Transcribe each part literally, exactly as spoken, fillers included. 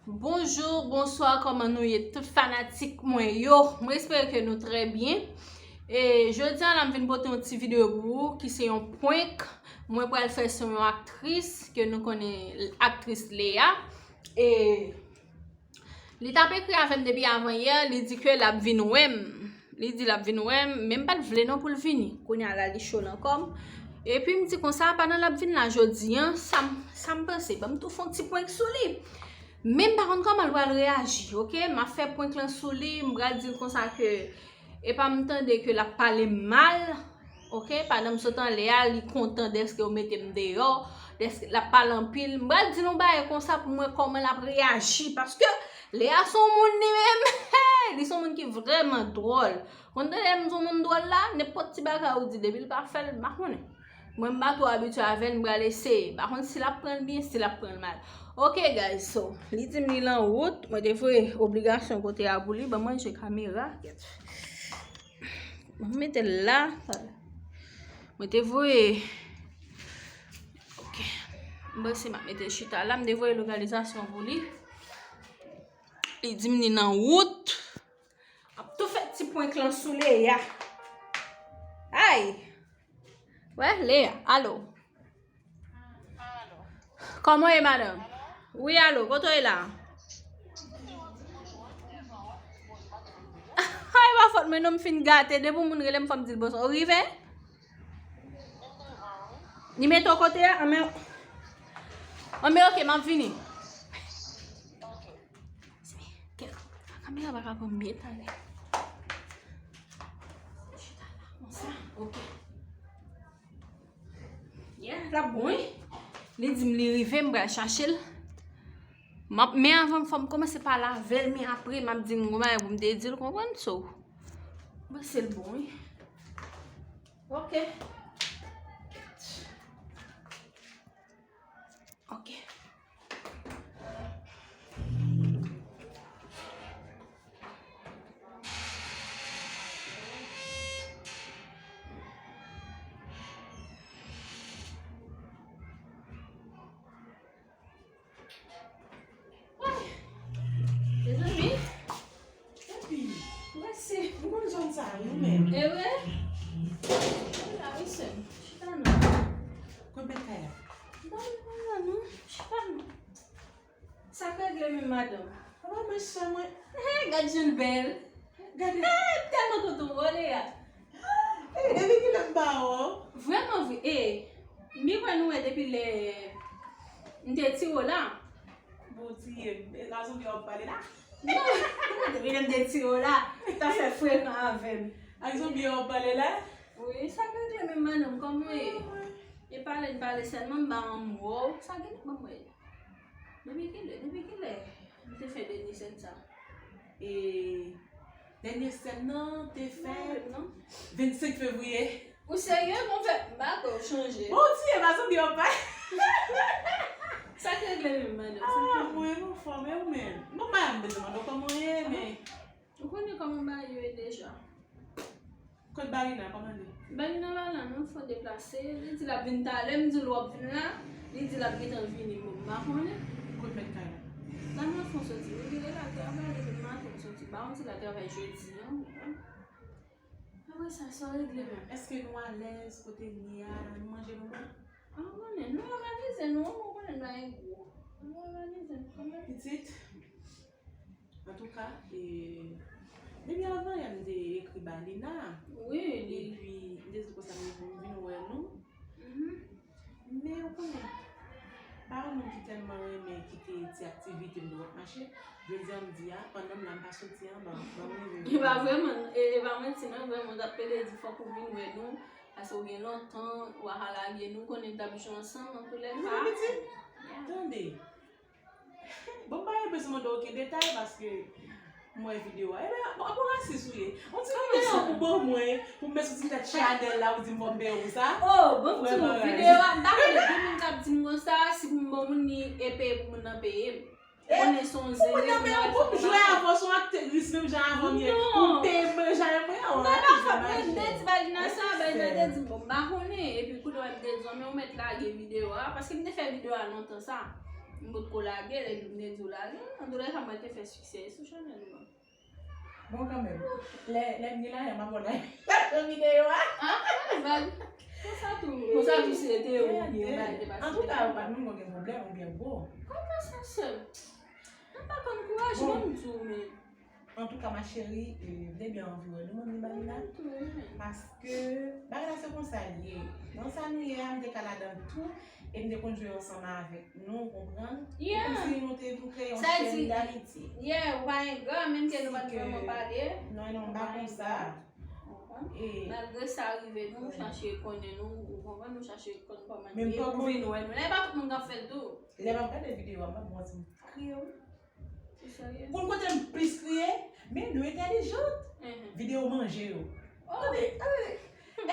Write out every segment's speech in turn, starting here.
Bonjou, bonswa, kòman nou ye tout fanatik mwen yo? Mwen espere ke nou trè byen. E jodi a la m vin pote yon ti videyo pou ou ki se yon prank mwen pral fè sou yon aktris ke nou konnen, aktris Lea. E li t ap ekri avè m depi avan yè, li di ke l ap vin wè m. Li di l ap vin wè m, men m pa t vle non pou l vini. Kounye a la li cho nan kò m. Epi m di konsa, pandan l ap vin la jodi a, sa m, sa m panse, ban m tou fè yon ti prank sou li. Men m pa konn kòman l pral reyaji, oke? M ap fè prank lan sou li, m pral di l konsa ke, epa m tande ke l ap pale m mal, oke? Pandan m sot anlè a, li kontan dèske yo mete m deyò, dèske l ap pale anpil. M pral di l yon bagay konsa pou m wè kòman l ap reyaji, paske Lea se yon moun li menm, li se yon moun ki vrèman dwòl. Konn tande m se yon moun dwòl la, nenpòt ti bagay ou di, depi l pa fè l, m pa konnen. Mwen, m pa twò abitye avè l, m pral eseye. M pa konn si l ap pran l byen, si l ap pran l mal. Ok, guys, so, li di m li lan wout, mwen te voye obligasyon kote a pou li, ban m ranje kamera. Ban m mete l la. Mwen te voye. Ok. M panse m ap mete chita la, m te voye lokalizasyon pou li. Li di m li nan wout. M ap tou fè ti prank lan sou Lea. Ay! Wè, Lea, alo. Kòman w ye, madanm? Wi, alo, kote w ye la? Ay, pa fòt mwen non, m fin gate. Depi yon moun rele m, fò m di l bonswa. Ou rive? Li mete w kote a? Anben, anben, ok, m ap vini. Kèt, kamera pa ka pran m byen talè. Chita la, konsa. Ok. Yeah, l ap bon, wi. Li di m li rive, m pral chache l. M ap, men avan, fò m kòmanse pale avè l, men apre, m ap di l yon bagay pou m te di l, konprann? So, mwen se l bon, wi. Ok. Ok. Ay, mezanmi. Epi, mwen se, mwen konn zòn sa yo menm. E vre? Ou la, wi, sè m. Chita non. Kòb mèt kay la. Ba m pa la non. Chita non. Sa k regle menm, madanm? Apa mwen sè mwen. Hey, gad jan l bèl. Gade. Hey, m tèlman kontan w wè, Lea. Hey, depi kilè m pa wè w? Vrèman vre. Hey, m byen kwè nou wè depi lè m te tire w la. Bon, tiye m. E la zonbi w ap pale la? Non, depi lè m te tire w la, w t ap fè frekan avè m. Ak zonbi w ap pale la? Wi, sa k regle menm, madanm, kòman w ye? E pale n pale sèlman, m pa janm wè w. Sa gen ban m wè? Depi kilè? Depi kilè m te fè dènye sèn sa? E dènye sèn nan te fèt vennsenk fevriye. Ou serye? Bon, fè m pa kwè w chanje. Bon, ou tiye m a zonbi w ap pale. Sa k regle menm, madanm? Sa k regle? Ah, mwen anfòm, e ou menm? Bon, m pa janm bezwen mande w kòman w ye, men. Ou konnen kòman bagay yo ye deja. Kot Balina, kòman li? Balina pa la non, fò deplase. Li di l ap vin talè, m di l w ap vin la. Li di l ap gentan vini, bon, m pa konnen. Kot mèt kay la? La nan fon soti, li vire la travay depi maten, m soti ba w, m di la travay jodi an. Apre sa, sa w regle menm? Èske nou alèz kote n ye a, nou manje nou bwè? Ah, ou konnen, nou òganize nou, ou konnen nou pa gen gwo. Nou òganize nou kanmenm. Pitit, Antouka, e, depi avan yè m te ekri Balina. Wi, li. Epi, m te di konsa m vin wè nou. Mhm. Men ou konnen, pa yon moun ki tèlman renmen kite ti aktivite m dwòt mache. Jodi a m di a, pandan m la m pa soti anba, ban m leve. E pa vrèman, e, e pa manti non, vrèman, m t ap pede di fòk ou vin wè nou, paske ou gen lontan, ou pa ka lage nou, konnen n t ap jwe ansanm, antoulèka. Tande. Bon, m pa gen bezwen mande w okenn detay paske m wè videyo a. Ebyen, bon, bon rasis ou ye. Yon ti videyo pou ban mwen, pou m met sou ti tèt chanèl la, ou di m fò m peye w pou sa? Oh, bon, m di w videyo a, m pa konnen, gen moun k ap di m konsa, si m bon moun li e peye pou moun nan peye m. Konnen se yon zen pou mwen al fè yon bagay. Pou m jwe avè w, se yon aktris menm jan avè m ye. Pou m peye manje mwen an. Non, pa fòt mwen, m te di Balina sa, Balina te di m, bon, m pa konnen. Epi kounye a m te di w, men ou mèt lage videyo a, paske m te fè videyo a lontan sa. M potko lage l, epi m te di w lage l. Antoulèka, mwen te fè siksè sou chanèl mwen. Bon, kanmenm. Lè, lè m gen lajan, m ap wè nan videyo a. Ah, vag. Konsa tou. Konsa tou, si te ou, ou byen, bagay te pase. Antouka, yo pa menm gen pwoblèm, ou byen gwo. Kòman sa, sè? Mwen pa konn kouraj, mwen, m di w, men. Antouka, ma chérie, euh, m te byen anvi wè nou, mwen, Marina. Mwen tou, wi, men. Paske, bagay la se konsa l ye. Nan sa nou ye a, m te ka ladan tou, e m te konn jwe ansanm avèk nou, ou konprann? Yeah. Kòmsi nou te vin kreye yon Sa di- chèn d'amitié. Yeah, ou pa engra, menm ke nou pa t vrèman pale. Non, non, m pa konsa. E malgre sa rive nou chache konnen nou, ou konprann, nou chache konn kòman nou ye, pou vin wè nou. Lè pa tout moun k ap fè l tou. Lè m ap gade videyo a, m ap bon ti kriye, wi. Ou serye? Pou kote m plis kriye, men nou entèlijant. Videyo manje yo. Tande, tande.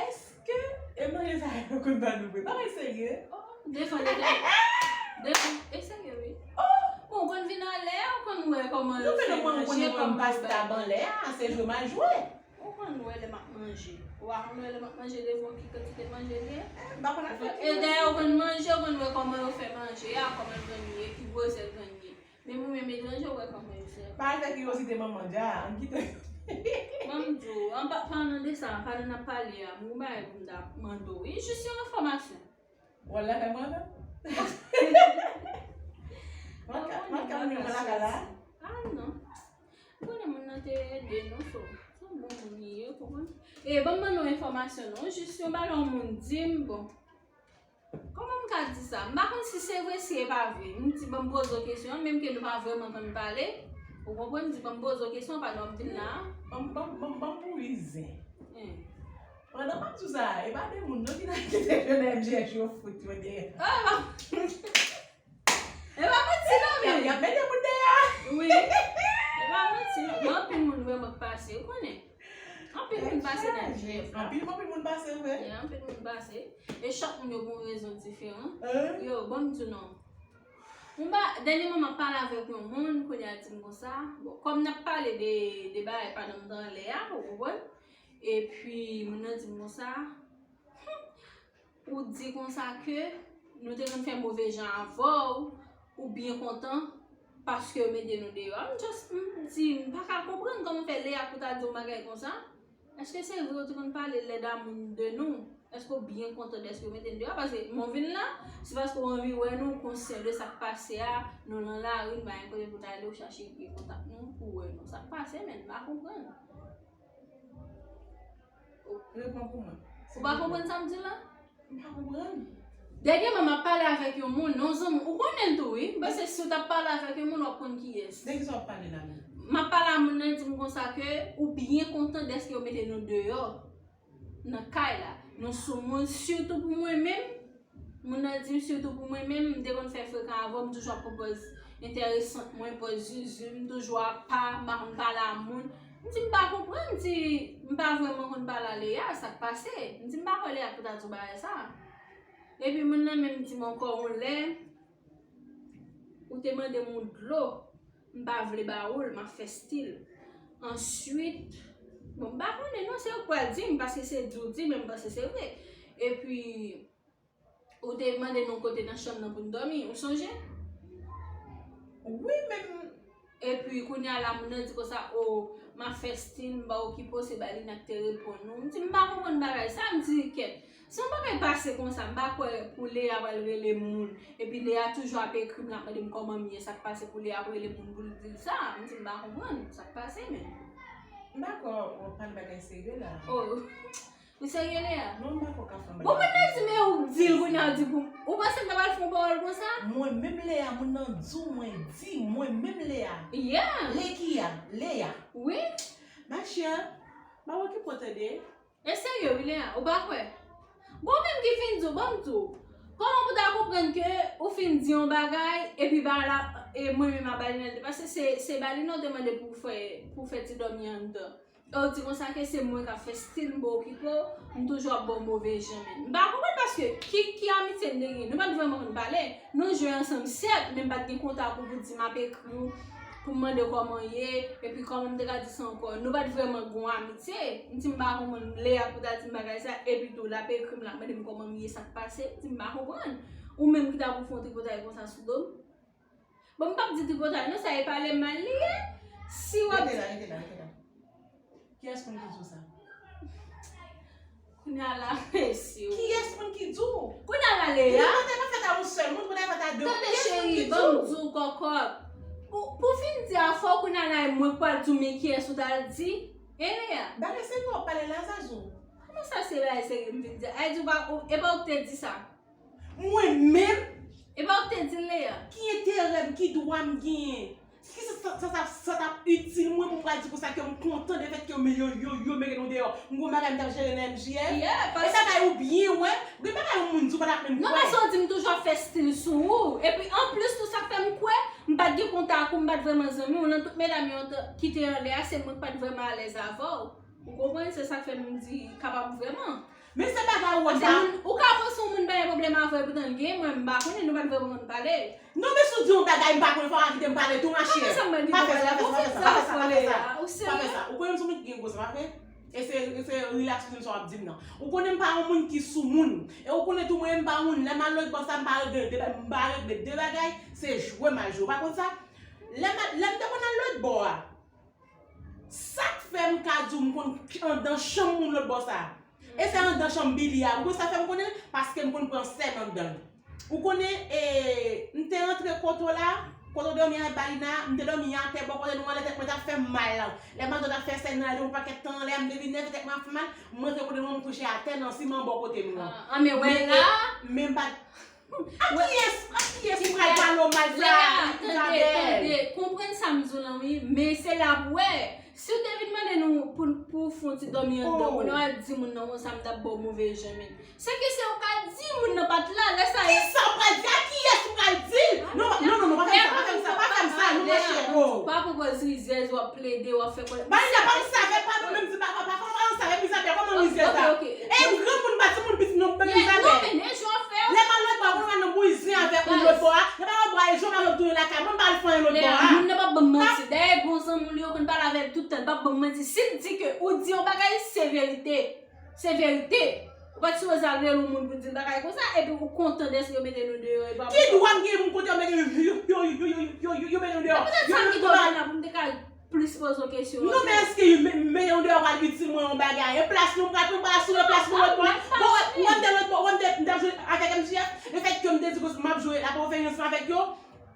Èske e manje sa yo konn ba nou vre? Bagay serye. Defo, defo. Defo, e serye, wi. Bon, ou konn vin anlè, ou konn wè kòman yo fè manje, kòman yo bay. Anlè a, se jwe m al jwe. Ou konn wè lè m ap manje. Ou pa konn wè lè m ap manje, defo ki kantite manje l ye. E dèyè ou konn manje, ou konn wè kòman yo fè manje a, kòman l gannye, ki gwosè l gannye. Men mwen menm etranje, ou wè kòman yo fè. Pa al fè kiryozite manman dja, ann kite. Ban m di w, an pa, pandan de sa, pandan n ap pale a, m gon bagay pou m ta mande w. E jis yon enfòmasyon. Wòl la fè mwen antan? Mwen ka, mwen ka vin mwen lakay la? Ah non. M konnen moun nan te ede nou, so. Se yon bon moun li ye, ou konprann? E ban m ban nou enfòmasyon non, jis yon bagay yon moun di m, bon. Kòman m ka di sa? M pa konn si se vre, si e pa vre. M di ban m poze w kesyon an, menm ke nou pa vrèman konn pale. Ou konprann? M di ban m poze w kesyon an, pandan w ap vin la a. Ban m, ban m, ban m, ban m pou izen. Pandan m ap di w sa, e pa de moun non ki nan kite Jewèl M J H yo fout yo dèyè. E pa manti non, men. Y ap mete moun dèyè. Wi. E pa manti non. Gen anpil moun vrèman k pase, ou konnen. Anpil moun pase nan M J H la. Anpil, anpil moun pase, vre. Yeah, anpil moun pase. E chak moun yo gen yon rezon diferan. Yo, ban m di w non. Mwen pa, dènyèman m ap pale avèk yon moun, kounye a l di m konsa. Bon, kòm n ap pale de, de bagay pandan m t anlè a, ou konprann? Epi, moun nan di m konsa, ou di konsa ke nou te konn fè move jan avè w, ou byen kontan paske yo mete nou deyò. M just, m di, m pa ka konprann kòman fè Lea pou ta di yon bagay konsa. Èske se vre ou te konn pale lè damou de nou? Èske ou byen kontan dèske yo mete n deyò? Paske mwen vin la, se paske w anvi wè nou, ou konsyan de sa k pase a, nou nan lari, nou pa gen kote pou n ale, ou chache gen kontak nou, pou wè nou. Sa k pase, men m pa konprann. Reponn pou mwen. Ou pa konprann sa m di la? M pa konprann. Dènyèman, m ap pale avèk yon moun, yon zanmi, ou konnen l tou, wi. M panse si w t ap pale avèk yon moun, w ap konn kiyès. De kisa w ap pale la menm? M ap pale a moun nan, li di m konsa ke ou byen kontan dèske yo mete nou deyò nan kay la. Nou sou moun, sitou pou mwen menm. Moun nan di m, sitou pou mwen menm, m te konn fè frekan avè w, m toujou ap pran pòz enteresant mwen, pòz zuzu, m toujou apa, m pa konn pale a moun. M di m pa konprann, m di m pa vrèman konn pale a Lea, sa k pase? M di m pa kwè Lea pou ta di w bagay sa. Epi moun nan menm di m ankò yon lè, ou te mande m yon dlo, m pa vle ba ou l, m ap fè stil. Answit, bon, m pa konnen non, se ou k pral di m, paske se di w di m, men m panse se vre. Epi, ou te mande n yon kote nan chanm nan pou n dòmi, ou sonje? Wi, men m. Epi, kounye a la, moun nan di konsa, o, m ap fè stil, m pa okipe w, se Balina k te reponn ou. M di, m pa konprann bagay sa, m di, kèt. Se yon bagay pase konsa, m pa kwè pou Lea pral rele moun. Epi Lea toujou ap ekri m, l ap mande m kòman m ye, sa k pase pou Lea ap rele moun pou l di l sa. M di, m pa konprann sa k pase, men. M dakò, w ap pale bagay serye la. Oh. Ou serye, Lea? Non, m pa kwè w ka fè yon bagay. Bon, moun nan di, men ou di l kounye a, ou di pou. Ou panse m ta pral fè yon pawòl konsa? Mwen menm Lea, moun nan di w, mwen di, mwen menm Lea. Yeah. Lekia, Lea. Wi. Ma chère, m ap okipe w tande. E serye wi, Lea, ou pa kwè? Bon, ou menm ki fin di w, ban m di w. Kòman pou ta konprann ke ou fin di yon bagay, epi bagay la, e mwen menm a Balina l te pase, se, se Balina ou te mande pou fè, pou fè ti dòmi anndan. E ou di konsa ke se mwen k ap fè stil, m pa okipe w, m toujou ap ba w move jan, men. M pa konprann paske ki, ki amitye n te gen? Nou pa t vrèman konn pale. Nou jwe ansanm, sèt, men m pa t gen kontak ou pou di m ap ekri w, pou m mande w kòman w ye, epi kòman m te ka di sa ankò. Nou pa t vrèman gen yon amitye. M di m pa konprann, Lea pou ta di m bagay sa, epi tou l ap ekri m, l ap mande m kòman m ye, sa k pase, m di m pa konprann. Ou menm ki ta pou fè yon tripotay konsa sou do m. Bon, m p ap di tripotay non, sa e pale mal li ye. Si w ap Rete la, rete la, rete la. Kiyès moun ki di w sa? Kounye a la, mesye. Kiyès moun ki di w? Kounye a la, Lea. Tripotay pa fèt a yon sèl moun, tripotay fèt a de moun. Tande, cheri, ban m di w, kòkòt. Pou, pou fin di a, fò w kounye a la, e mwen k pral di w, men kiyès ou t al di? Hein, Lea? Bagay serye w ap pale la, Zazou. Kòman sa se bagay serye m vin di? Ay di w pa, ou, e pa ou k te di sa? Mwen menm? E pa ou k te di l, Lea? Ki enterè m, ki dwa m genyen? Ki sa, sa, sa, sa, sa t ap itil mwen pou m pral di konsa ke m kontan de fèt ke yo, yo, yo, yo mete nou deyò? M gon bagay m t ap jere nan M J F? Yeah, e bagay ou byen wè, gen bagay yon moun di w pa t ap menm kwè. Non, paske w di m toujou ap fè stil sou ou. Epi anplis tou sa k fè m kwè, m pa t gen kontak ou, m pa t vrèman zanmi w. Nan tout medam yo t-, ki te anlè a, se mwen k pa t vrèman alèz avè w. Ou konprann? Se sa k fè m di kapab vrèman. Men se bagay ou wè sa. Ou ka panse yon moun pa gen pwoblèm avè w, poutan l gen, mwen m pa konnen, nou pa t vrèman konn pale. Non, men si w di yon bagay m pa konnen, fò w kite m pale tou, machè. Kòman sa m mande w pale? Ou fin di afè w, Lea. Ou serye? Pa fè sa. Ou konnen m se yon moun ki gen gwo zan, pa vre? E se, e se relax pou di m sa w ap di m nan. Ou konnen m pa yon moun ki sou moun. E ou konnen tou mwen, m pa yon moun, lè m al lòt bò sa, m pa regle de, m pa regle de bagay, se jwe m al jwe. Ou pa konn sa? Lè m al, lè m te konn al lòt bò a, sa k fè m ka di w m konn anndan chanm moun lòt bò sa a? E se anndan chanm Billy a. Ou konn sa fè m konnen l? Paske m konn pran sèn anndan l. Ou konnen, e, m te rantre kote w la, kote w dòmi a Balina, m te dòmi atè bò kote nou an, lè tèt mwen t ap fè m mal lan. Lè Magdo t ap fè sèn nan, li yon pakèt tan anlè a, m te vin nève tèt mwen ap fè mal, m rantre kote nou an, m kouche atè nan siman bò kote nou an. Ah, ah, men wè la. Men, men m pa t A kiyès, a kiyès ou pral pale w mal sa, Isabelle? Tande, tande, konprann sa m di w lan wi, men se la pou wè. Si w te vin mande nou pou, pou w fè yon ti dòmi anndan, kounye a w al di moun nan konsa, m t ap ba w move jan, men. Se ke se ou ka di moun nan pa t la, lè sa e. Kisa w pral di? A kiyès ou pral di l? Non, non, non, non, pa fè m sa, pa fè m sa, pa fè m sa, non, monchè, oh. Pa pran pòz rizyèz, w ap plede, w ap fè kòlè. Balina, pa ansanm avè, pa nou menm, di pa, pa, pa, pa ansanm avè Isabelle, kòman rizyèz sa? Ok, ok. E m granmoun, m pa timoun pitit non, menm Isabelle. Non, men e jan w fè. Lè m al lòt bò a, konn al nan bouzen avèk moun lòt bò a. Lè m al lòt bò a, e jan m al tounen lakay mwen, m pa al fè anyen lòt bò a. Moun nan p ap ban m manti. Dayè, bon zanmi w li, yo konn pale avè l tout tan, li p ap ban m manti. Si l di ke ou di yon bagay, se verite. Se verite. Ou pa t sipoze al rele yon moun pou di l bagay konsa, epi ou kontan dèske yo mete nou deyò, e pa. Ki dwa m gen pou m kontan yo mete yo, yo mete nou deyò? E poutèt sa m kite w la pou m te ka plis poze w kesyon. Non, men èske yo me-, mete nou deyò pral itil mwen yon bagay? E plas nou, m pral pran, m pral asire plas mwen lòt bò a. Bon, ou wè m te lòt bò, ou wè m te, m t ap jwe avèk M J F, lefètke m te di ke m ap jwe la konferans ansanm avèk yo.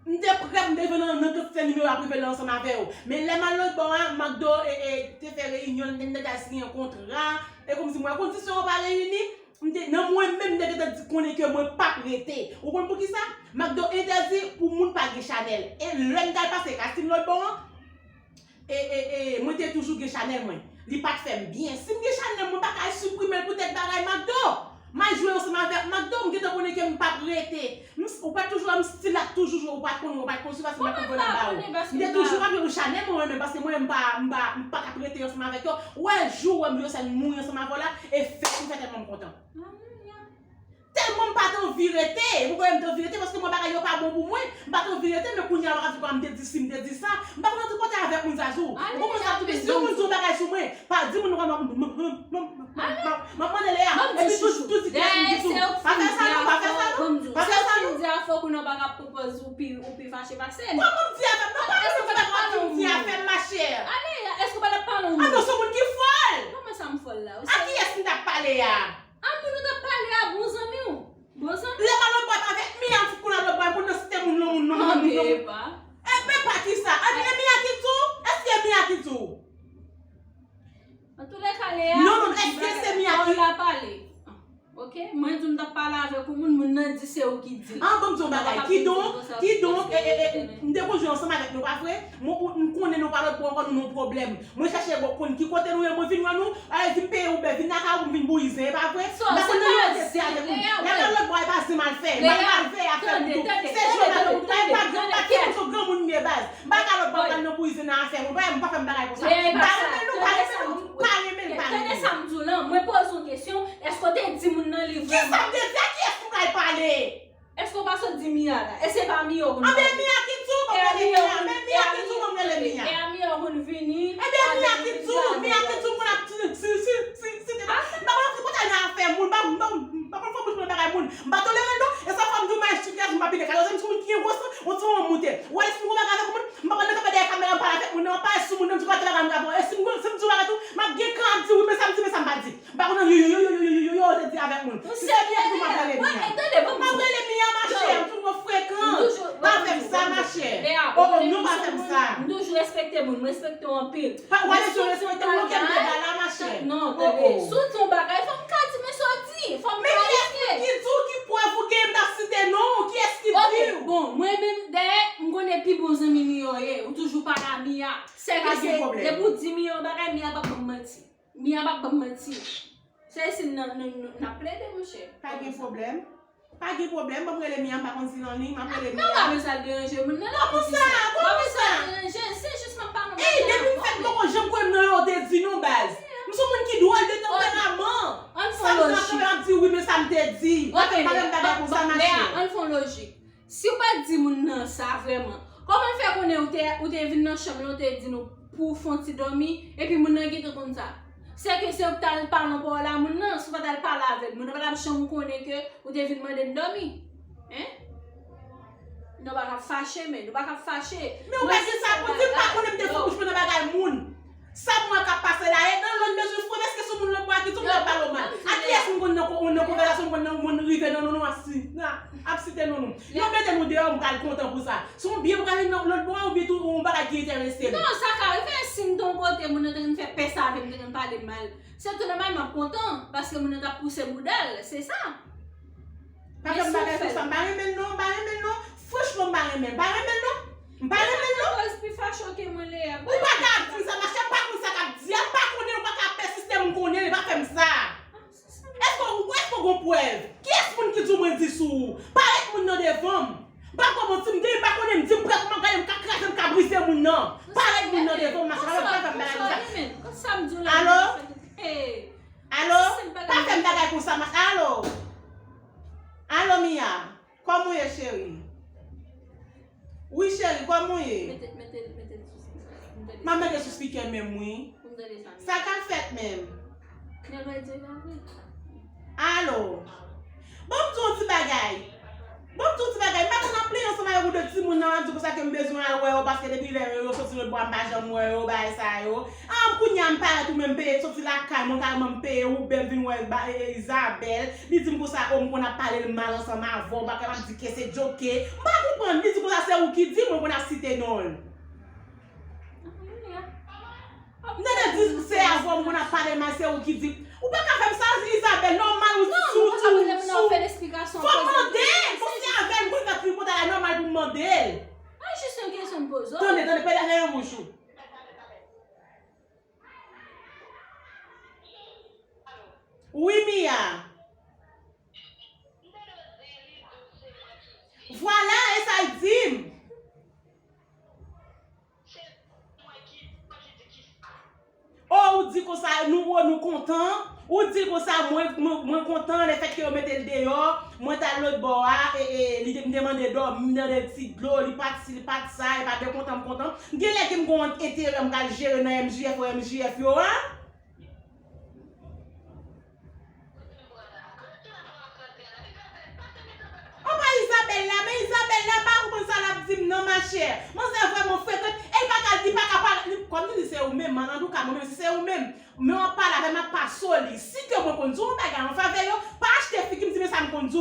M te prè pou m te jwe nan, nan kantite nimewo y ap revele ansanm avè yo. Men lè m al lòt bò a, Magdo, e, e, te fè reyinyon, m te, m te al siyen yon kontra, e kòmsi m wè kondisyon yo pa reyini, m te, nan mwen menm, m te gentan di, konnen ke mwen p ap rete. Ou konn poukisa? Magdo entèdi pou moun pa gen chanèl. E lè m t al pase kastin lòt bò a, E, e, e, mwen te toujou gen chanèl mwen. Li pa t fè m byen. Si m gen chanèl mwen, m pa ka siprime l poutèt bagay Magdo. M al jwe ansanm avèk Magdo, m gentan konnen ke m p ap rete. M s-, ou pa t toujou wè m still ap toujou jwe, ou pa t konnen, ou pa t konn swiv paske m pa t konn pran nan ba ou. M te toujou ap jwe chanèl mwen, mwen menm, paske mwen, m pa, m pa, m pa t ap rete ansanm avèk yo. Ou wè jou w wè m jwe sèn mouri ansanm avè w la, e fèt m fè tèlman m kontan. Tèlman m pa t anvi rete, e pou konnen m t anvi rete, paske mwen bagay yo pa bon pou mwen, m pa t anvi rete, men kounye a, m ap di kòman m te di si, m te di sa, m pa konn antre pòte avèk moun Zazou. Ou konprann sa tou, si yon moun di yon bagay sou mwen, pa di moun nan kòman m, m, m ap mande Lea, epi tou, tou di kiyès m di tou. Pa fè sa non, pa fè sa non, pa fè sa non. Di afè kounye a w pa ka pran pòz ou pi, ou pi fache pase m. Kòman m di afè m? Non, pa fè sa, pa fè m di afè m, machè. Ale, èske w pa t ap pale yon moun? Ah non, se yon moun ki fòl. Kòman sa m fòl la? A kiyès m t ap pale a? A moun ou t ap pale a, bon zanmi w. Bon zanmi w. Lè m al lòt bò avèk Mia, m fout konn al lòt bò, m konn nan site moun, non, moun, non, moun, non, moun. Epa. Epa, kisa? An, e Mia ki di w? Èske e Mia ki di w? Antoulèka, Lea, non, non, èske se Mia ki la pale? Ok, mwen di w m t ap pale avèk yon moun, moun nan di se ou ki di l. An, ban m di w yon bagay. Kidonk, kidonk, e, e, e, m te konn jwe ansanm avèk nou, pa vre? Mwen, ou, m konnen nou pa lòt bò ankò, nou nan yon pwoblèm. Mwen chèche bon, konn ki kote nou ye, mwen vin wè nou, ale di m peye Uber, vin lakay ou pou m vin bouyi zen, e pa vre? M pa konn nan yo te di avèk ou. Lè m nan lòt bò, e pa zen m al fè. M pa mal fè afè pou tou. Se jwe m al fè pou tou. E pa gran, pa ki moun sou granmoun m ye baz. M pa ka lòt bò pral nan bouyi zen nan afè mwen. M pa, m pa fè m bagay konsa. M pa renmen l, nou pa renmen l, m pa renmen l, pa renmen l. Tande sa m di w lan, mwen poze w kesyon, èske w te di moun nan li vrèman? Kisa m te di? A kiyès m pral pale? Èske w pa sot di Mia la? E se pa Mia w konn pale? Anben Mia ki di w, ban m rele Mia. Men Mia ki di w, ban m rele Mia. E a Mia w konn vini. Ebyen Mia ki di w, Mia ki di w, moun ap di, si, si, si, si, te, m pa konn antre pòtay nan afè moun, m pa, m pa, m pa konn fè bouch mwen bagay moun. M pa tolere l non. E sa fè m di w, m a esplike, m pa pile katòz an, m se moun ki gen gwo san, yon ti manman moute. Ou wè Ou pa ka fè moun, m pa konn nan kanpe dèyè kamera, m pale avèk moun nan, m pale sou moun nan, m di w pa te bagay m ka fè. E si m, si m di w bagay tou, m ap gen kan ap di wi, men sa m di, men sa m pa di. M pa konn nan yo, yo, yo, yo, te di avèk moun. Se byen pou m ap rele Mia. M ap rele Mia, machè, m toujou frekan. Pa fè m sa, machè. Oh, oh, non, pa fè m sa. M toujou respekte moun, m respekte w anpil. Pa, w ale sou respekte moun, oke, m te ba la, machè. Non, tande. Si w di yon bagay, fò m ka di, men sa w di. Fò m klarifye. Men kiyès ki di w, ki prèv ou gen, m t ap site non w, kiyès ki di w? Bon, mwen menm, dayè, m konnen pi bon zanmi Mia w ye, ou toujou pale a Mia. Sèke se, depi w di Mia yon bagay, Mia p ap ban m manti. Mia p ap ban m manti. Se si n nan, n, n, n ap plede, monchè. Pa gen pwoblèm. Pa gen pwoblèm, ban m rele Mia, m pa konn si l an liy, m ap rele Mia. Non, pa bezwen al deranje moun nan, non. Kòman sa? Kòman sa? Pa bezwen al deranje, se jis m ap pale yon bagay. Ey, depi m fèt, m poko janm kwè m nan yo te di non, baz. M se yon moun ki dwòl de tanperaman. Sa m di nan kanpe, m ap di wi, men sa m te di. Pa fè m bagay konsa, machè. Ann fè yon lojik. Si w pa t di moun nan sa vrèman, kòman l fè konnen ou te, ou te vin nan chanm lan, ou te di nou pou w fè yon ti dòmi, epi moun nan gentan konn sa? Sèke se ou k t al pale yon pawòl a moun nan, si w pa t al pale avè l, moun nan pa t ap janm konnen ke ou te vin mande l dòmi. Hein? Nou pa ka fache, men nou pa ka fache. Men ou pa gen sa pou di, m pa konnen m te fè bouch mwen nan bagay moun. Sa m wè k ap pase la, e nan lòn bezwen fwon, èske sou moun lòt bò a ki di m ap pale w mal? A kiyès m konn nan, nan konvèsasyon, m konn nan moun rive nan non nou ap si, ap site non nou? Yo mete nou deyò, m pral kontan pou sa. Si yon byen m pral nan lòt bò a, oubyen tou yon bagay ki enterese m. Non, sa ka rive, si m te yon kote, moun nan te konn fè pès avè m, te konn pale m mal. Se tou nòmal, m ap kontan, paske moun nan t ap pouse bouda l, se sa. Pa fè m bagay konsa, m pa renmen l non, m pa renmen l non. Franchman, m pa renmen l, m pa renmen l non. M pa renmen l non. Ou pa ka ap di sa, machè, m pa konn sa k ap di a, m pa konnen, ou pa ka ap pèsiste, m konnen, pa fè m sa. Èske ou, èske ou gon prèv? Kiyès moun ki di w mwen di sou ou? Parèt moun nan devan m. M pa pran manti, m gen, m pa konnen, m di m prè kòman gade, m ka kraze, m ka brize moun nan. Parèt moun nan devan m, machè, pa fè m bagay konsa. Alo? Alo? Pa fè m bagay konsa, machè. Alo? Alo, Mia? Kòman w ye, cheri? Wi, cheri, kòman w ye? Mete, mete, mete l sou speaker. M ap mete sou speaker menm, wi. Pou m tande sa. Sa k ap fèt menm? Nèg la di l pa vre. Alo. Ban m di w yon ti bagay. Ban m di w yon ti bagay. M pa konn ap plenyen ansanm avèk ou de timoun nan, w ap di konsa ke m bezwen al wè yo, paske depi lè yo, yo soti lòt bò a, m pa janm wè yo, bagay sa yo. Ah, kounye a m parèt ou menm peye, soti lakay mwen, kareman m peye Uber, m vin wè ba, e, e, Isabelle. Li di m konsa, oh, m konn ap pale l mal ansanm avè w, bagay m ap di ke se djoke. M pa konprann, li di konsa se ou ki di, mwen konn ap site non l. M tande di se avè w m konn ap pale mal, se ou ki di. Ou pa ka fè m sa, Isabelle, nòmal ou sou, sou, sou. Fò m mande l, bon, se avè l m konn fè tripotay la, nòmal pou m mande l. An jis yon kesyon m poze w. Tande, tande, pede fè yon bouch ou. Wi, Mia. Vwala, e sa l di m. O, ou di konsa, nou, o, nou kontan. Ou di konsa, mwen, mwen, mwen kontan, lefètke yo mete l deyò. Mwen t al lòt bò a, e, e, li te, m te mande dòmi, m mande ti dlo, li pa t si, li pa t sa, e pa de kontan, m kontan. Gen lè ke m gon enterè, m pral jere nan M J F, ou M J F yo a. Anba Isabelle la, men Isabelle la pa konprann sa l ap di m non, machè. Manzè vrèman frekan, e l pa ka, li pa ka pale, li, kòm li di se ou menm, an, antouka, mwen menm, si se ou menm, men w ap pale avè m, m ap pase w li. Si ke mwen konn di w yon bagay an favè yo, pa achte figi m di men sa m konn di w.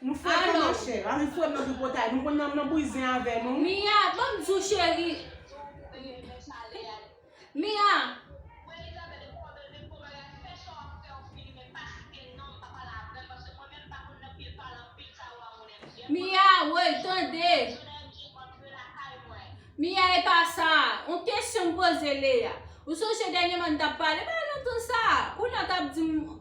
Nou frekan, machè. Ann fre m nan tripotay. Nou konn nan, nan bouzen avè nou. Mia, ban m di w, cheri. Mia! Mia, woy, tande! Mia, e pa sa. Yon kesyon m poze Lea. Ou sonje dènyèman n t ap pale, pa lontan sa. Kounye a w t ap di m,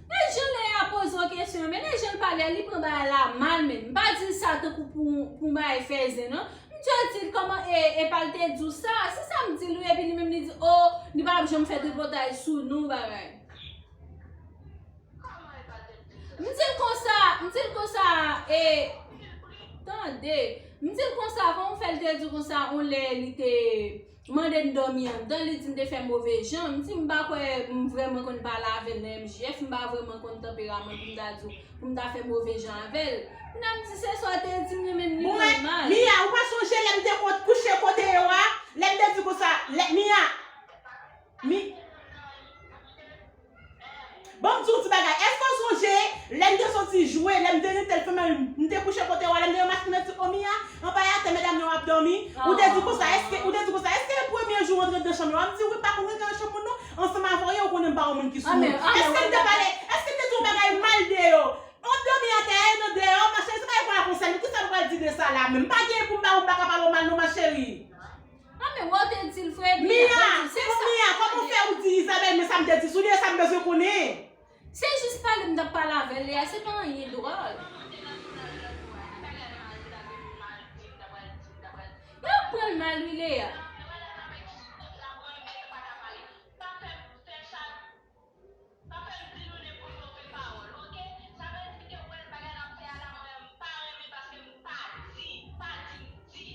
men jan Lea poze w kesyon an, men jan l pale a, li pran bagay la mal menm. M pa di l sa tankou pou, pou yon bagay fè zen non. M dwe di l kòman e, e pa l te di w sa. Se sa m di l wi, epi li menm li di, o, li pa ap janm fè tripotay sou nou, bagay. M di l konsa, m di l konsa, e, tande, m di l konsa, kòman fè l te di w konsa, yon lè li te, mande n dòmi anndan, li di m te fè move jan. M di m pa kwè m vrèman konn pale avè l nan M J F, m pa vrèman konn tanperaman l pou m ta di w, pou m ta fè move jan avè l. Kounye a m di se sa w te di m, li menm li Bon, pran mal. Mia, ou pa sonje lè m te ko- kouche kote yo a? Lè m te di konsa, lè, Mia, Mi, Ban m di w ti bagay. Èske w sonje lè m te soti jwe, lè m te rete l fèmen, m te kouche kote w a, lè m te ranmase kounet ti omi a, anba atè medam yo ap dòmi? Ou te di konsa, èske, ou te di konsa, èske premye jou w antre nan chanm yo a? M di wi, m pa konn rantre nan chanm moun non, ansanm avè w ye, ou konnen m pa yon moun ki sou moun. Èske m te pale, èske m te di yon bagay mal de yo? Yo ap dòmi atè, yo nan deyò, machin, se pa yon bagay konsène nou. Kisa nou pral di de sa la menm? M pa gen pou m ba ou, m pa ka pale w mal non, ma chérie. Ah, men wè, w te di l vre, Mia, Mia, se sa. Mia, kòman w fè ou di Isabelle, men sa m te di sou li, e sa m bezwen konnen? Se jis pale m t ap pale avè l, Lea, se pa anyen dwòl. Yo pran l mal, wi, Lea. Pa fè m di nou nenpòt move pawòl, oke? Sa vle di ke wè bagay n ap fè a la, mwen menm m pa renmen paske m pa di, pa di m di.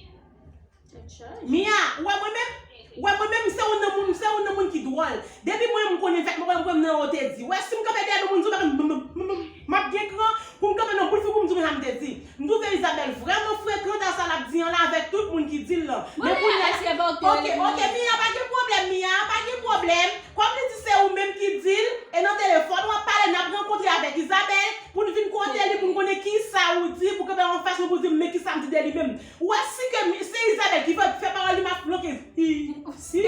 Mia, ou wè mwen menm? Ou wè mwen menm, m se youn nan moun, m se youn nan moun ki dwòl. Depi mwen menm m konnen fèt, mwen konnen mwen menm nan yo te di. Wè, si m kanpe dèyè do moun, di w bagay, m, m, m, m, m ap gen kran pou m kanpe nan bout figi w pou m di w men sa m te di. M twouve Isabelle vrèman frekan nan sa l ap di an la avèk tout moun ki di l lan. Men kounye a, oke, oke, Mia, pa gen pwoblèm, Mia, pa gen pwoblèm. Kòm li di se ou menm ki di l, e nan telefòn w ap pale, n ap rankontre avèk Isabelle pou n vin kote li, pou n konnen kisa ou di, pou kanpe anfas mwen, pou di m men kisa m di de li menm. Ou wè si ke mi- se Isabelle ki fè, fè pawòl li m ap flanke. Hi, hi. E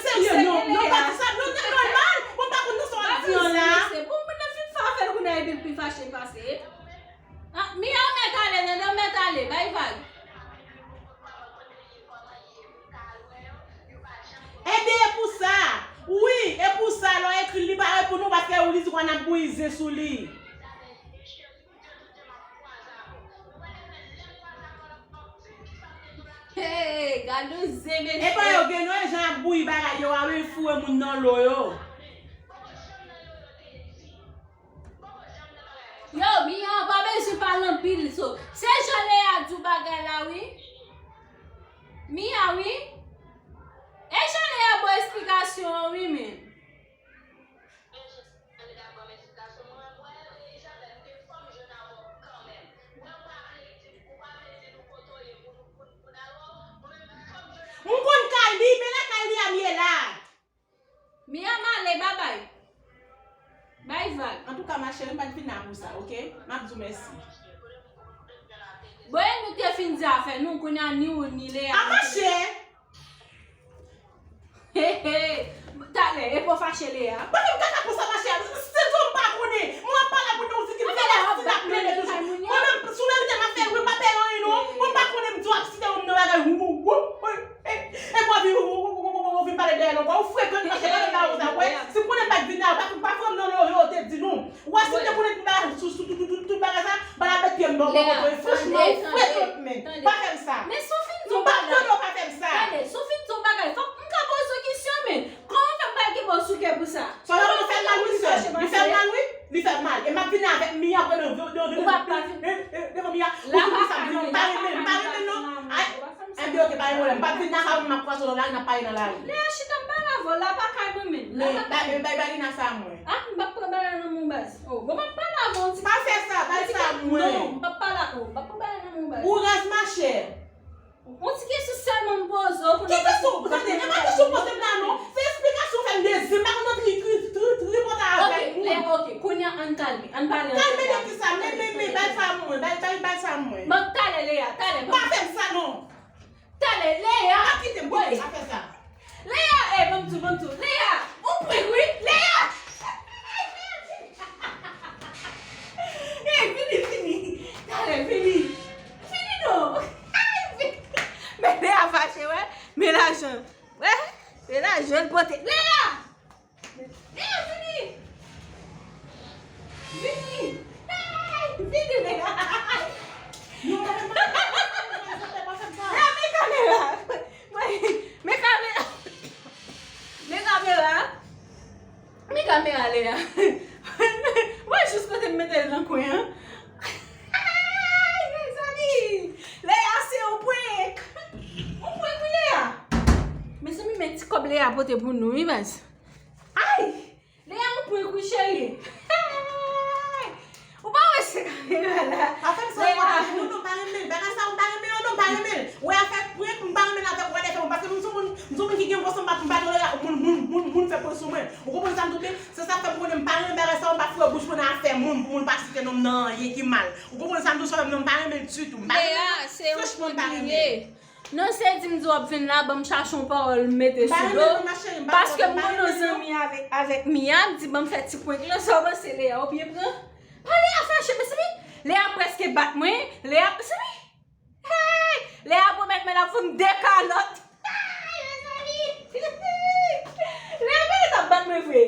serye, non, non, pa di sa, non, non, nòmal. Bon, m pa konn nan sa w ap di an la. Bon, moun nan fin fè afè l kounye a epi l pi fache pase. Ah, Mia, ou mèt ale, Nanda, ou mèt ale, bay vag. Ebyen, e pou sa. Wi, e pou sa, lè w ekri l, li pa reponn ou paske ou li di w ap bouyi zen sou li. Hey, gade yon zen, mesye. Epa yo gen non, e jan ap bouyi bagay yo a, wi, foure moun nan lo yo. Yo, Mia, ou pa bezwen pale anpil, so. Se jan Lea di w bagay la, wi. Mia, wi. E jan Lea ba w esplikasyon an, wi, men. M konn kay li, men lakay li a m ye la. Mia m ale, babay. Bay vag. Antouka, ma chérie, m pa t vin la pou sa, oke? M ap di w mèsi. Bon, e nou te fin di afè nou, kounye a ni ou ni Lea. A mache! He, he. Talè, e pa w fache, Lea? Mwen menm kaka konsa, ma chérie. Se di w m pa konnen. Mwen ap pale ak moun nan, ou di ki m fè la, si n ap mele toujou. Mwen menm, sou verite m ap fè, mwen pa pè anyen non. Mwen pa konnen m di w ap site yon moun nan bagay. Wou, wou, wou. E, e, e, w ap vin, w, w, w vin pale dèyè l ankò. Ou frekan, mache, pale ba ou sa, wè. Si m konnen m pa t vin la, pa, pa fè m nan lo yo, yo te di nou. Ou wè, si m te konnen tout bagay, sou, sou, tout, tout, tout, tout bagay sa, m pa t ap met pye m bò, bò, bò, bò. Franchman, ou frekan, men. Pa fè m sa. Men si w fin di yon bagay. M p ap tande w pa fè m sa. Tande, si w fin di yon bagay, fòk m ka poze w kesyon, men. Kòman w fè m pral kenbe w sou kè pou sa? Sa w fè m mal, wi, sè. Li fè m mal, wi. Li fè m mal. E m ap vini avèk Mia, pran nan, nan, nan, nan, nan, devan Mia. Ou di sa, m pa renmen, m pa renmen, non. Ay, enben, oke, pa gen pwoblèm. M p ap vin nan kay ou, m ap kwaze w nan lari, n ap pale nan lari. Lea, chita, m pale avè w. La pa kay mwen, men. La pa kay mwen. Bay, bay, bay Lina sa mwen. Ah, m p ap pran bagay nan men w, baz. Oh, bon, m ap pale avè w, ti. Pa fè sa, bay sa mwen. Non, m p ap pale avè w. M p ap pran bagay nan men w, baz. Ou raz, machè. Yon ti kesyon sèlman m poze w, pou nou... Ki kesyon? Tande, e pa kesyon poze m la non. Se esplikasyon fè m dezi, m pa konn nan tri, tri, tri, tripotay avèk moun. Ok, Lea, ok, kounye a ann kalme, ann pale ann kalme. Kalme de kisa? Men, men, men, bay sa mwen, bay, bay, bay sa mwen. Bon, talè, Lea, talè, bon. Pa fè m sa non. Talè, Lea. Pa kite m, kite m, pa fè sa. Lea, eh, ban m di w, ban m di w. Lea, ou prank wi, Lea. Eh, vini, vini. Talè, vini. Vini non. Men Lea fache, wè. Men lajan. Wè. Men lajan l pote. Lea! Lea, vini. Vini. Hey, vini, Lea. Lea, men kamera. Men kamera. Men kamera. Men kamera, Lea. Wè jis kote m mete l nan kwen an. Ay, mezanmi! Lea, se yon prank! Yon prank, wi, Lea! Lea pote pou nou, wi, baz. Ay! Lea, yon prank, wi, cheri. Ou pa wè se kamera la? Pa fè m sa, Lea. Non, non, pa renmen l. Bagay sa, m pa renmen yo, non, m pa renmen l. Wè, afè prank, m pa renmen l avèk whatever, paske m sou moun, m sou moun ki gen gwo sanm, m pa, m pa tolere moun, moun, moun, moun fè prank sou mwen. Ou konprann sa m di w byen? Se sa k fè m konnen m pa renmen bagay sa yo, m pa foure bouch mwen nan afè moun, pou moun pa site non m nan anyen ki mal. Ou konprann sa m di w, sa fè m non, m pa renmen l ditou. M pa renmen l. Franchman, m pa renmen l. Non, se di m di w ap vin la, ban m chache yon pawòl m mete sou do. Paske m konn yon zanmi avèk, avèk Mia, m di ban m fè ti prank lan, sa w panse Lea, ou byen pran? Pa Lea fache, mezanmi. Lea prèske bat mwen, Lea, mezanmi. Hey! Lea pwomèt mwen l ap fout m de kalòt. Hey, mezanmi! Lea genlè t ap bat mwen vre.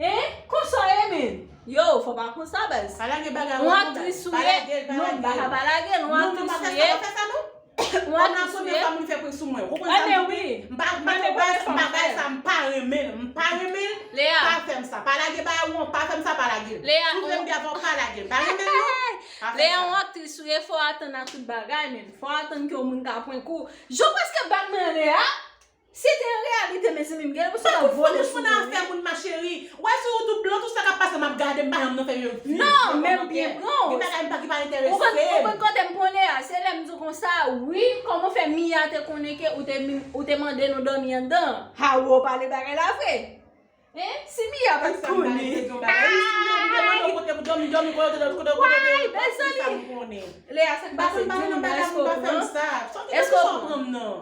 Hein? Konsa w ye, men? Yo, fò pa konsa, baz. Pa lage bagay, non, non, non. Yon aktris ou ye? Non, m pa ka pa lage l. Yon aktris ou ye? Yon aktris ou ye? Kòm la premyè fwa moun fè prank sou mwen. Ou konprann sa m di w? M pa, m pa, m pa bay sa, m pa renmen l. M pa renmen l. Lea. Pa fè m sa. Pa lage bagay ou an, pa fè m sa, pa lage l. Lea, si w vle m byen avè w, pa lage l. Pa renmen l, non. Lea, yon aktris ou ye, fò w atann a tout bagay, men. Fò w atann ke yon moun ka prank ou. Jan w prèske bat mwen an, Lea. Si te yon reyalite, mezanmi, m gen enpresyon w t ap vole sou mwen, wi. Afè moun, ma chérie. Wè, si w tout blan, tout sa k ap pase, m ap gade, m pa janm nan fè yon vi. Non, men m byen pran w. Gen bagay m pa ki pa enterese m. Ou konn, ou konn kote m pran Lea, se lè m di w konsa, wi, kòman fè Mia te konnen ke ou te, ou te mande nou dòmi anndan? Hawo pale bagay la vre. Hein? Si Mia pa t konnen. Ay! Lea, sa k pase? Di m non, èske w pran? Èske w pran?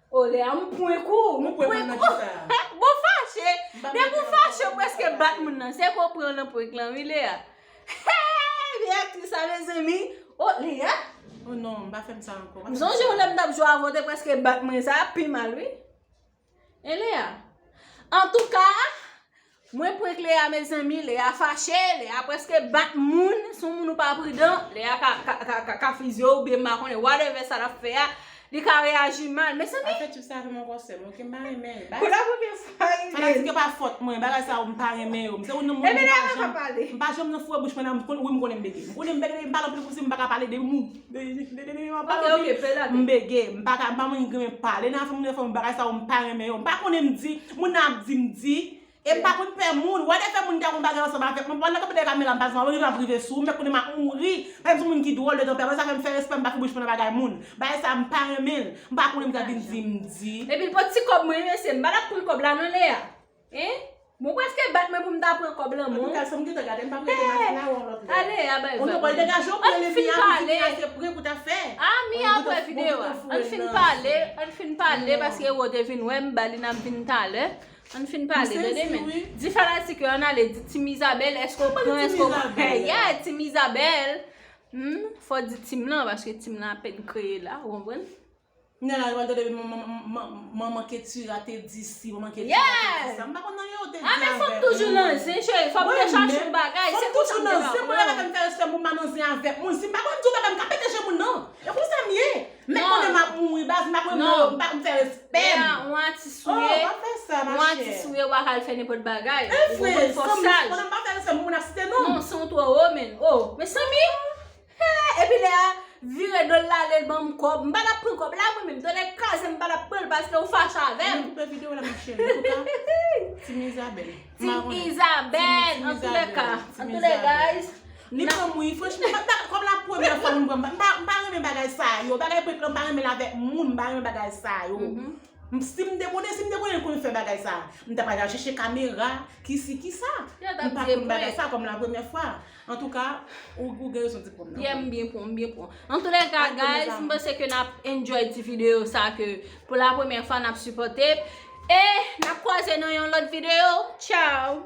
O Lea, m prank ou, m prank ou. Bon, fache. Depi w fache, w prèske bat moun nan. Se ke w pran nan prank lan, wi, Lea. Hey, vye aktris sa, mezanmi. O, Lea. O non, m pa fè m sa ankò. M sonje w lè m t ap jwe avè w, te prèske bat mwen, sa pi mal, wi. E Lea? Antouka, mwen prank Lea, mezanmi. Lea fache, Lea prèske bat moun. Si yon moun ou pa pridan, Lea ka, ka, ka, ka, ka fizye w, oubyen m pa konnen, whatever sa l ap fè a, li ka reyaji mal. Mezanmi. Afè tip sa fè m ankò sè m, oke, m pa renmen l. Pou la premyè fwa, wi. Fanatik yo pa fòt mwen, bagay sa yo, m pa renmen yo. M se yon moun ki pa janm, m pa janm nan foure bouch mwen nan, m konn, wi, m konnen m bege. M konnen m bege, m pale anpil konsi, m pa ka pale de moun. De, de, de, de, de, m ap pale anpil. M bege, m pa ka, m pa menm renmen pale nan afè moun, afè moun, bagay sa yo, m pa renmen yo. M pa konnen m di, moun nan ap di m di, e m pa konn pè moun. Wè, dèfè moun te gon bagay ansanm avèk mwen, pandan kanpe dèyè kamera, m pa janm rive ap rive sou ou, men konnen m ap mouri. Paske m se yon moun ki dwòl de tanperaman, sa fè m fè respè, m pa foure bouch mwen nan bagay moun. Bagay sa, m pa renmen l. M pa konnen m ta vin di m di. Epi l pot ti kòb mwen, mesye, m pa t ap pran kòb la non, Lea. Hein? Bon, prèske bat mwen pou m ta pran kòb lan, bon. Antouka, sa m gentan gade, m p ap rete nan fina yon lòt lè. Ale, a bay vag. Ou nou pral degaje w pou leve a, pou vini a, se prank ou t ap fè. A, Mia ap wè videyo a. Ann fin pale, ann fin pale, paske Ero te vin wè m, ba li n ap vin talè. Ann fin pale, tande men. Di fanatik yo, ann ale, di Team Isabelle, èske w pran, èske w pran? Yeah, Team Isabelle. Hmm, fò di team lan, paske team lan apèn kreye la, ou konprann? Kounye a la, yo pral tande manman, manman, manman Ketira te di si, manman Ketira te di sa. M pa konn nan yo te di avè m. A, men fò m toujou nan zen, cheri. Fò m te chache yon bagay. Se konsa m te ka pran. Fò m toujou nan zen, mwen la m fè respè moun, m pa nan zen avèk moun. Si m pa konn di w bagay, m ka pete je moun nan. E konsa m ye. Mèt konnen m ap mouri, baz, m pa konn nan yo, m pa konn fè respè m. Yon atis ou ye. Oh, pa fè sa, ma chère. Yon atis ou ye, w pa ka al fè nenpòt bagay. Ou konprann, fò w saj. Pandan m pa fè respè moun, moun ap site non m. Non, san w twò wo, men. Oh, mezanmi. Hey, epi Lea vire do l l ale, l ban m kòb. M pa t ap pran kòb la, mwen menm. Tande kraze, m pa t ap pran l paske ou fache avè m. Mwen koupe videyo la, ma chérie. Antouka, Team Isabelle. Team Isabelle, antoulèka. Antoulèka, guys. Li pran m, wi, franchman, pa, pa, kòm la premyè fwa moun pran m, m pa, m pa renmen bagay sa yo. Bagay prank lan, m pa renmen l avèk moun, m pa renmen bagay sa yo. M, si m te konnen, si m te konnen l konn fè bagay sa, m ta pral al chèche kamera, kisi, kisa. M pa konn bagay sa kòm la premyè fwa. Antouka, ou, ou gen rezon di pran m nan. Yeah, m byen pran, m byen pran. Antoulèka, guys, m panse ke n ap enjoy ti videyo sa ke pou la premyè fwa n ap sipòte. E n ap kwaze nan yon lòt videyo. Ciao!